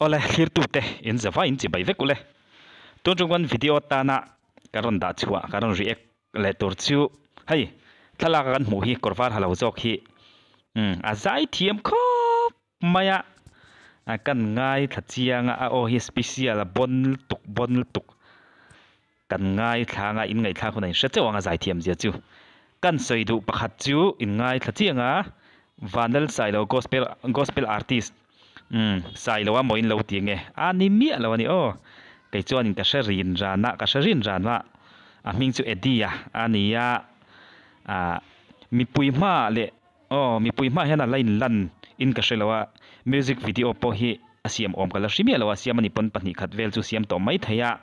Awle thlirtute in zava in chibai vek ule. Tun chung kan video tana ka rawn dah chhuah ka rawn react leh tur chu hei thlalak a kan hmuh hi kawr var ha lo zawk hi umm a zai thiam khawp mai a a kan ngaithla chiang a a aw hi special a bawn lutuk bawn lutuk kan ngaithla anga in ngaihthlak hunah in hre chauh ang a zai thiam zia chu kan sawi duh pakhat chu in ngaithla chiang a Vanlal Sailo gospel gospel artist umm Sailo a maw in lo ti nge a ni miah lo a ni aw kei chuanin ka hre rin ran a ka hre rin ran a a hming chu Eddie a a ni a ah mipui hmaah leh aw mipui hmaah hian a la inlan in ka hre lo a music video pawh hi a siam awm ka la hre miah lo a siam a ni pawn pahnih khat vel chu siam tawh mai thei a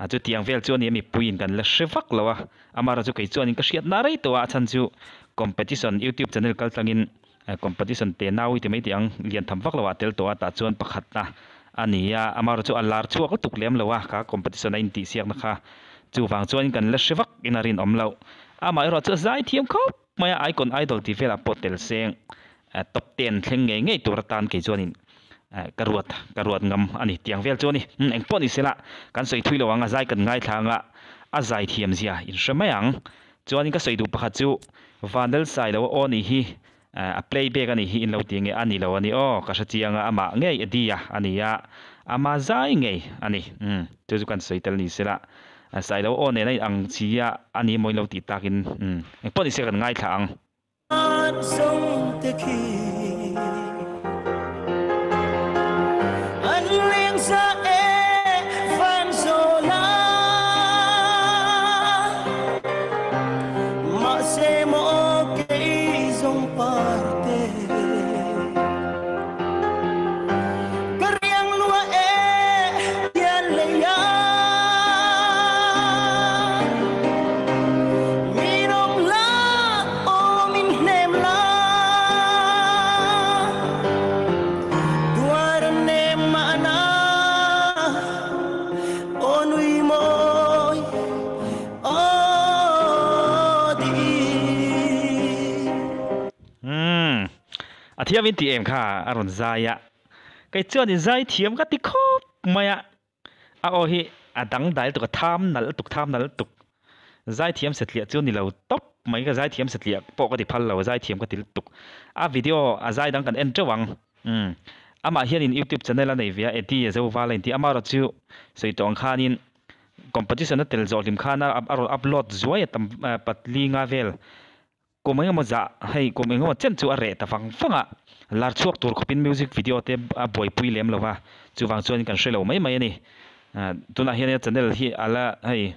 a chutiang vel chu a ni a mipuiin kan la hre vak lo a amaherawhchu chu kei chuanin ka hriat na rei tawh a a chhan chu competition youtube channel kal tlangin competition te nau i ti mai tih ang lian tham vak lo ah tel tawh a tah chuan pakhatna a ni a amaherawhchu chu a lar chhuak lutuk lem lo a kha competition a intih siakna kha chuvang chuanin kan la hre vak in a rinawm loh amaherawhchu chu a zai thiam khawp mai a icon idol tih velah pawh tel seng top ten thleng ngei ngei tur atan kei chuanin ka ruat ka ruat ngam a ni tiang vel chu a ni engpawh ni sela kan sawi thui lo ang a zai kan ngaithla anga a zai thiam zia in hre mai ang chuanin ka sawi duh pakhat chu Vanel Sailo aw nih hi a playback a nih hi in lo ti nge a ni lo a ni aw ka hre chiang a amah ngei Eddie-a a ni a ama zai ngei a ni chu chu kan sawi tel ni sela Sailo aw nena in ang chi a a ni maw in lo tih takin engpawh ni se kan ngaithla ang. Umm a thiam in tih em kha a rawn zai a kei chuan in zai thiam ka ti khawp mai a. A aw hi a dang dai lutuk a tham nalh lutuk tham nalh lutuk zaithiam satliah chu ni lo tawp mai ka zaithiam satliah pawh ka ti phal lo zaithiam ka ti lutuk a video a zai dang kan en teuh ang umm amah hianin youtube channel a nei ve a Eddie a zo val a inti amaherawh chu sawi tawh ang khanin competition a tel zawh hlim khana a rawn upload zuai a tam patli nga vel Kum engemaw zah hei kum engemaw chen chu a reh ta vang vang a, lar chhuak tur khawpin music video te a buaipui lem lo va, chuvang chuan kan hre lo mai mai a ni. Tunah hian a channel hi a la hei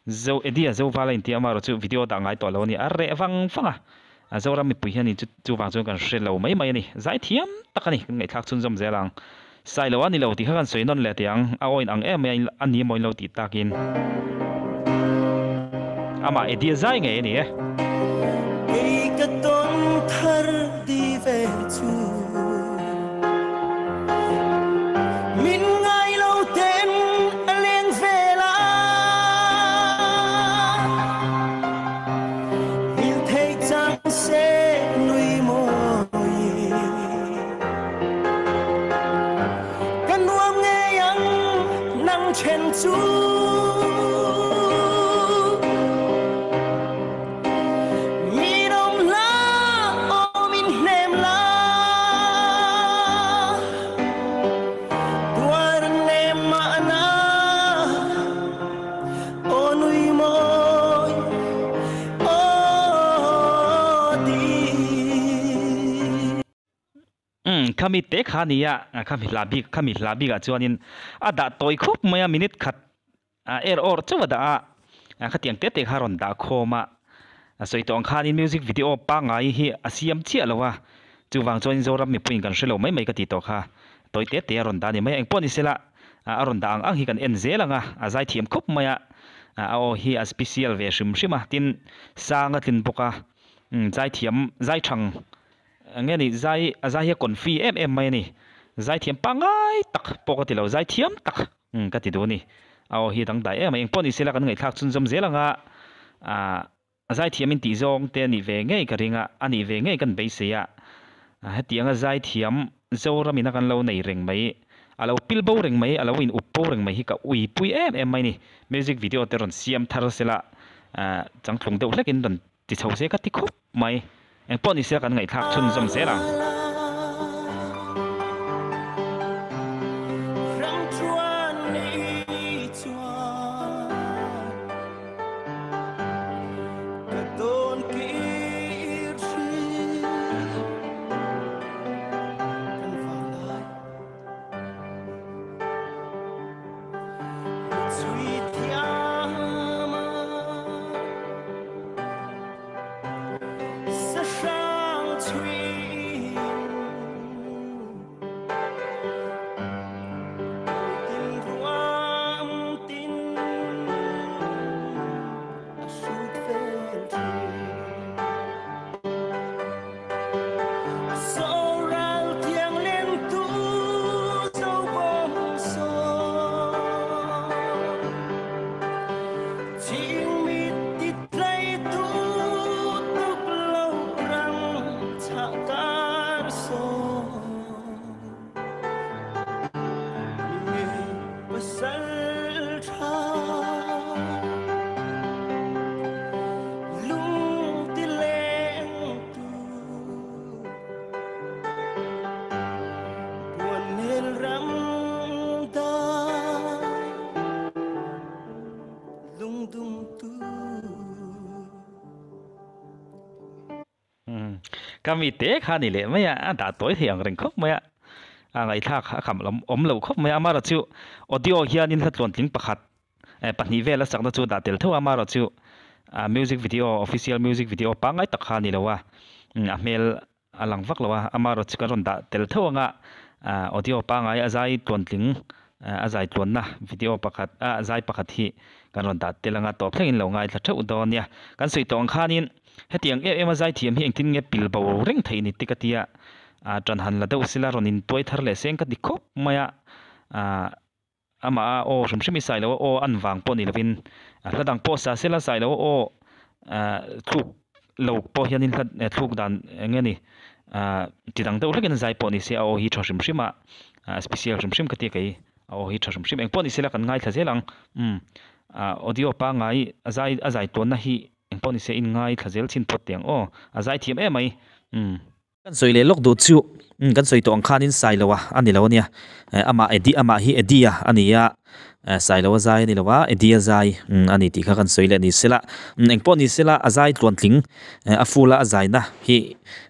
Zo Eddie a Zovala inti amaherawh chu video dah ngai tawh lo a ni, a reh vang vang a, Zoram mipui hian in chuvang chuan kan hre lo mai mai a ni. Zaithiam tak a ni, kan ngaihthlak chhunzawm zel ang. Sailo a ni lo tih kha kan sawi nawn leh teh ang, a aw in ang em mai a, a ni maw in lo tih takin. Amah Eddie a zai ngei a ni e. Kei ka tawn thar di ve chu min ngai lo ten a leng vel a, hil thei chang se nui mawi. Ka nuam ngei ang nang then chu. Mi dawm la aw min hnem la. Tuar nem mahna aw nui mawi aw ti. Umm khami te kha a ni a, khami hla bik khami hla bikah chuanin a dah tawi khawp mai a minute khat er awr chauh a dah a, khatiang te te kha a rawn dah khawm a, a sawi tawh ang khanin music video pangngai hi a siam chiah lo a, chuvang chuanin Zoram mipuiin kan hre lo mai mai ka tih tawh kha tawi te te a rawn dah a ni mai a, engpawh ni sela a rawn dah ang ang hi kan en zel ang a, a zai thiam khawp mai a, a aw hi a special ve hrim hrim a, tin sang a tlin bawk a, zaithiam zai thang Eng nge ni zai a zai hi a confi em em mai a ni. Zaithiam pangngai tak pawh ka ti lo, zaithiam tak ka ti duh a ni. A aw hi a dangdai em a, engpawh ni sela kan ngaihthlak chhunzawm zel ang a, a zaithiam in tih zawng te a nih ve ngei ka ring a, a nih ve ngei kan beisei a. Hetianga zaithiam Zoram ina kan lo nei reng mai, A lo pil bo reng mai, a lo in up bo reng mai hi ka ui pui em em mai ni. Music video te rawn siam thar sela changtlung deuh hlekin rawn ti chho se ka ti khawp mai. Engpawh ni sela kan ngaihthlak chhunzawm zel ang. Ka mi te kha ni leh mai a, a dah tawi thei ang reng khawp mai a, a ngaihthlak a kham lam awm lo khawp mai a, amaherawhchu audio hianin hla tluantling pakhat pahnih vel a sakna chu dah tel theuh a, amaherawhchu music video official music video pangngai tak kha a ni lo a, a hmel a lang vak lo a, amaherawhchu kan rawn dah tel theuh anga audio pangngai a zai tluantling a zai tluanna video pakhat a zai pakhat hi kan rawn dah tel anga tawp thlengin lo ngaithla theuh dawn nia. Kan sawi tawh ang khanin hetiang em em a zai thiam hi engtin nge pil bo reng theih ni te ka tia tan han la deuh sila rawn intuai thar leh seng ka ti khawp mai a amah a aw hrim hrim i sai lo a aw an vang pawh ni lovin hla dang pawh sa sela sai lo a aw thluk lo pawh hianin hla thluk dan eng nge ni ti dang deuh hlekin zai pawh ni se a aw hi tha hrim hrim a special hrim hrim ka tia kei a aw hi tha hrim hrim eng pawh ni sela kan ngaithla zel ang audio pangngai a zai a zai tawnna hi eng pawh ni se in ngaithla zel chin phawt teh ang aw a zai thiam em mai. Kan sawi leh lawk duh chu kan sawi tawh ang khanin Sailoa a ni lo a nia, amah Eddie amah hi Eddie-a a ni a, Sailoa zai a ni lo a, Eddie-a zai a ni tih kha kan sawi leh ni sela, engpawh ni sela a zai tluantling a full a a zaina hi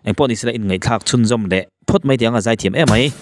engpawh ni sela inngaihthlak chhunzawm leh phawt mai tih ang a zai thiam em mai.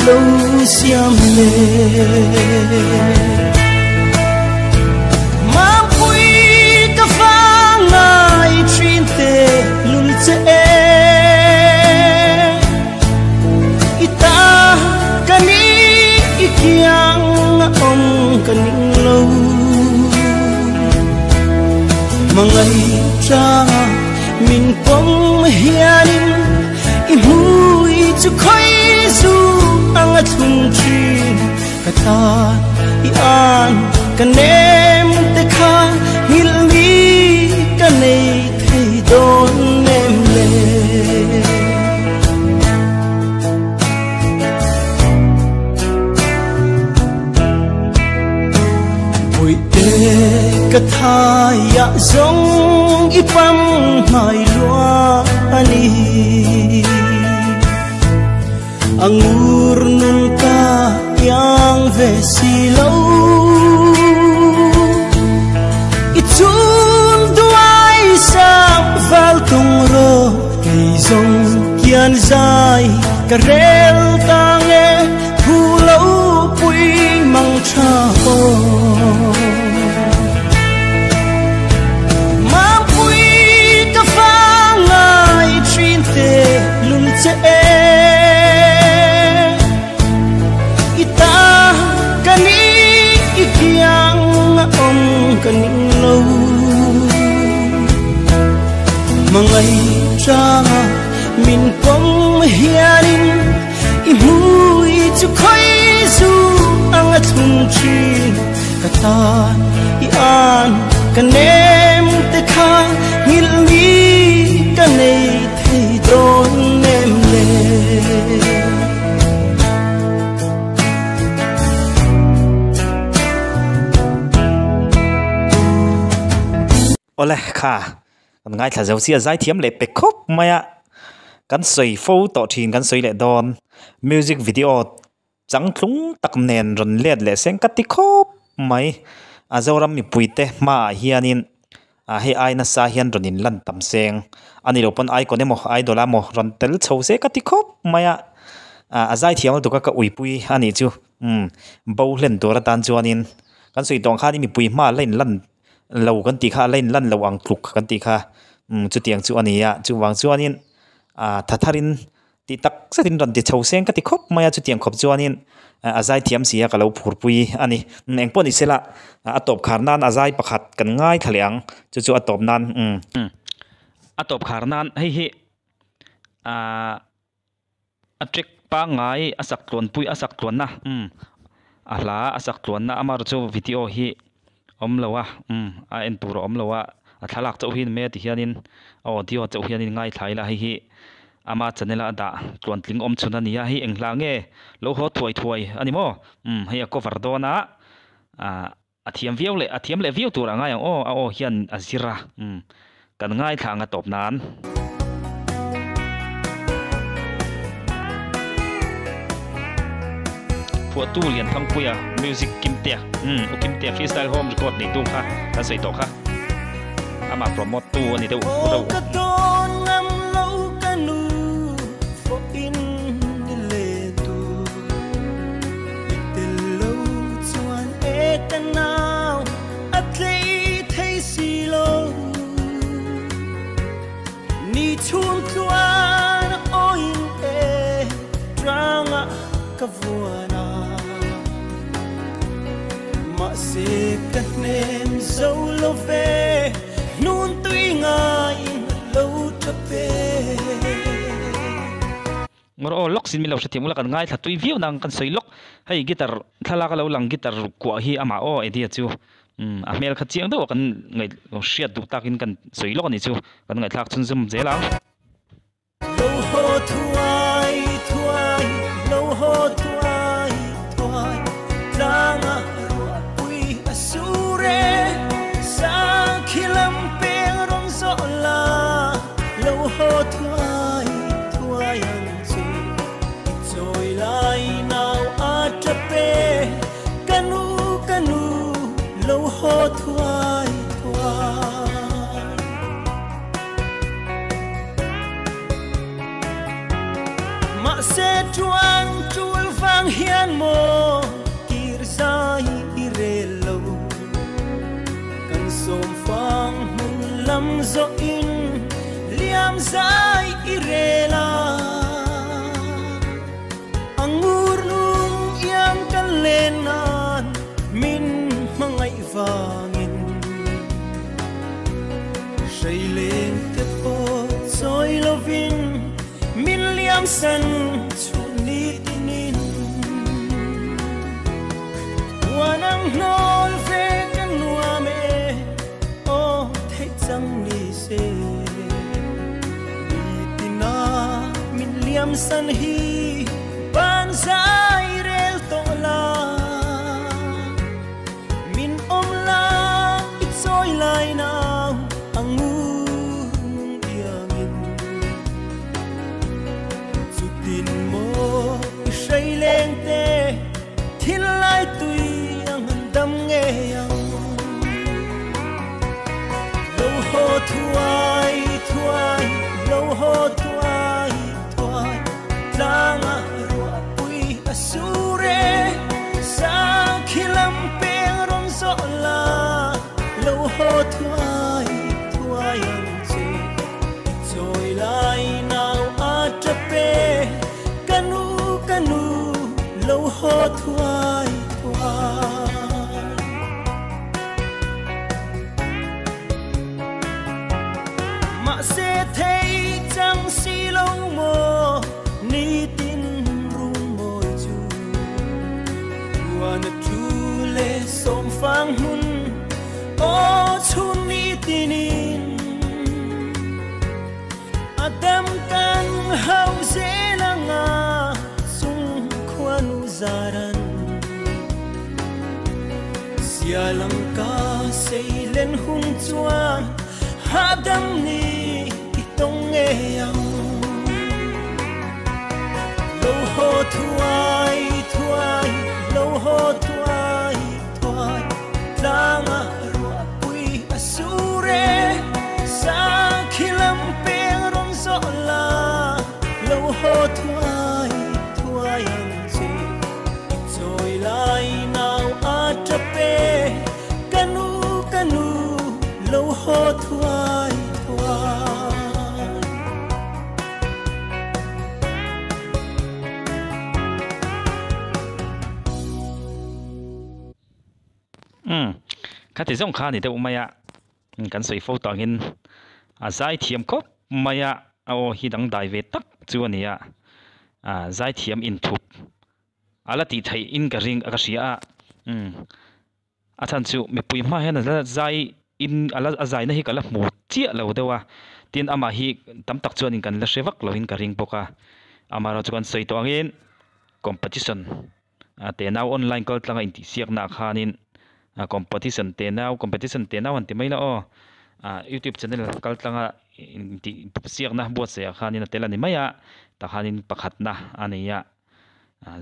lo siam le Mampui ka fa ngai thin te lul che Ita kani ikiang om kaning lo Mangai cha min pom hianin i mui chu khoi zu ang a thung thin ka ta i an ka nem te kha ngil ni ka nei thei don nem le Bụi te ka tha ya zong i pam mai lua ani Angur nun ka yang ve si lo Ichun duai sa val tung ro kei zong kian zai ka rel tang e thu lo pui mang cha ho Mampui ka fa ngai thin te lul che Ita kani ikiang om kaning lo Mangai cha min pom hianin i mui chu khoi zu ang a thung thin ka ta i an ka nem te kha ngil ni ka nei thei don nem le Ole kha kan ngai thla zo sia zai thiam le pe khop maya kan soi fo to thin kan soi le don music video chang thlung tak nen ron let le seng ka ti khop mai azoram mi puite ma hianin a hei ai na sa hian ronin lan tam seng ani lo pon icon emaw idol emaw ron tel chho se ka ti khop maya a zai thiam tu ka ka uipui ani chu bo hlen tur atan chuanin kan soi tawng khan mi pui hma lain lan lo kan ti kha lain lan lo ang tluk kan ti kha chu tiang chu ani a chuwang chuanin a thatharin ti tak satin ron ti chho seng ka ti khop maya chu tiang khop chuanin a zai thiam sia ka lo phurpui ani engpawh ni sela a tawp khar nan a zai pakhat kan ngai thlaliang chu chu a tawp nan a tawp khar nan hei hi a trek pangai a sak tluan pui a sak tluan na a hla a sak tluan na amar chu video hi awm lo a a en tur a awm lo a a thlalak chauh hi me ti hianin a audio chauh hianin ngai thlai la hei hi ama channel a dah tluan tling awm chhun ani a hei eng hla nge lo haw thuai thuai ani maw hei a cover dawn a a thiam viau leh a thiam leh viau tur a ngai ang aw a aw hian a zir a kan ngai thla anga tawp nan. Phuahtu lian Thangpuia music Kimtea u Kimtea freestyle home record nei tu kha kan sawi tawh kha ama promote tu ani deuh reuh. Ni chun tluan oin e tranga ka vuana Ma se ka nem zo lo ve nun tui ngai lo trape Ngor o lok sin mi lo hrethiam ula kan ngai thla tui viau nang kan sawi lok hei guitar thlalak a lo lang guitar kuah hi amah aw idea chu a hmel kha chiang deuh kan ngai hriat duh takin kan sawi lok ani chu kan ngaihthlak chhun zum zel ang. Lo ho thuai thuai lo ho thuai thuai tlanga ruah pui a sure sa khilam peng ron zo la lo ho thuai thuai ang chu choi lai nau a trape kanu kanu lo ho thuai thuai Ma se chuan chul zai i rel a, a ngur nung iang ka len nan min hmangaih vangin. Hreileng te pawh chawi lovin min liam san chhun ni tinin. Huan ang hnawl ve ka nuam e, aw theih chang ni se. Ni tina min liam san hi ban zai rel tawh la. Min awm la i chawi lai nau a ngur nung iangin. Chutin maw i hrei leng te thil lai tui ang han dam ngei ang. Lo haw thuai thuai, lo haw thuai thuai, tlanga ruah pui a sur e, sang khi lam peng rawn zawh la, lo haw thuai thuai ang che, i chawi lai nau a tap e, ka nu ka nu, lo haw thuai thuai. Mahse thei chang si lo maw nitin rum mawi chu, Huan a thu leh sawm fang hmun aw chhun nitinin. A dam kan hauh zel anga chung khuanu zaran. Sial ang ka sei len hun chuan hahdam ni i tawng ngei ang. Lo haw thuai thuai, lo haw thuai thuai, tlanga ruah pui a sur e, sang khi lam peng rawn zawh la, lo haw thuai thuai ang che, i chawi lai nau a tap e, ka nu ka nu, lo haw thuai thuai. Umm khati zawng kha a ni deuh mai a, kan sawi fo tangin a zai thiam khawp mai a, a aw hi dangdai ve tak chu a ni a, zai thiam inthup a la tih theih in ka ring ka hria a, umm a chhan chu mipui hma hian a la zai in a la a zaina hi ka la hmu chiah lo deuh a, tin amah hi tam tak chuanin kan la hre vak lovin ka ring bawk a, amaherawhchu chu kan sawi tawh angin competition Tenau online kal tlanga intihsiaknaah khanin competition tenau competition tenau han ti mai la aw youtube channel kal tlanga intihsiakna buatsaihah khanin a tel a ni mai a takhanin pakhatna a nei a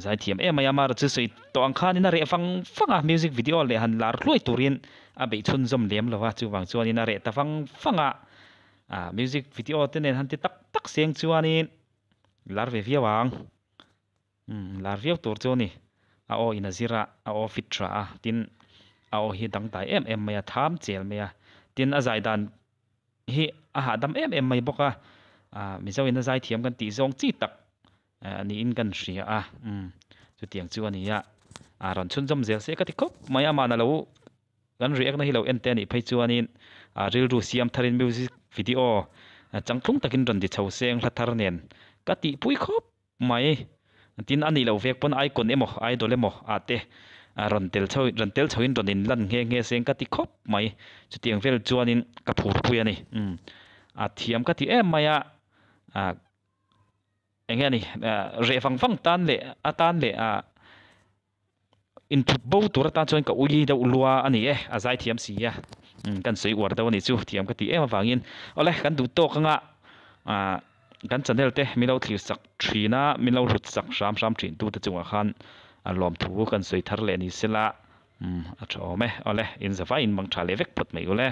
zaithiam em mai a amaherawhchu chu sawi tawh ang khanin a reh vang vang a music video leh han lar hluai turin a beih chhunzawm lem lo va chuvang chuanin a reh ta vang vang a music video te nen han ti tak tak seng chuanin lar ve viau ang. Umm lar viau tur chu a ni. A aw in a zir a, a aw fit tha a, tin a aw hi dangdai em em mai a, tham chel mai a, tin a zai dan hi a hahdam em em mai bawk a, ah Mizo in a zai thiam kan tih zawng chi tak niin kan hria a, umm chutiang chu a ni a, ah rawn chhunzawm zel se ka ti khawp mai a, mahna lo kan react na hi lo en te a nih phei chuanin ah rilru siam tharin music video changtlung takin rawn ti chho seng hla thar nen ka tihpui khawp Mai, tin a nih loh vek pawn icon emaw idol emaw ah te rawn tel chho rawn tel chhoin rawn in lan nghe nghe seng ka ti khawp mai. Chutiang vel chuanin ka phurpui a ni. Umm a thiam ka ti em mai a, ah eng nge a ni reh vang vang tan leh atan leh ah inthup bo tur atan chuan ka ui deuh lua a ni e, a zai thiam si a, umm kan sawi uar deuh a nih chu thiam ka tih em avangin awle kan duh tawk anga ah kan channel te min lo thlir sak thin a, min lo hlut sak hram hram thin tu te chungah khan a lawmthu kan sawi thar leh ni sela umm a tha awm e, awle in zavaiin mang tha leh vek phawt mai ule.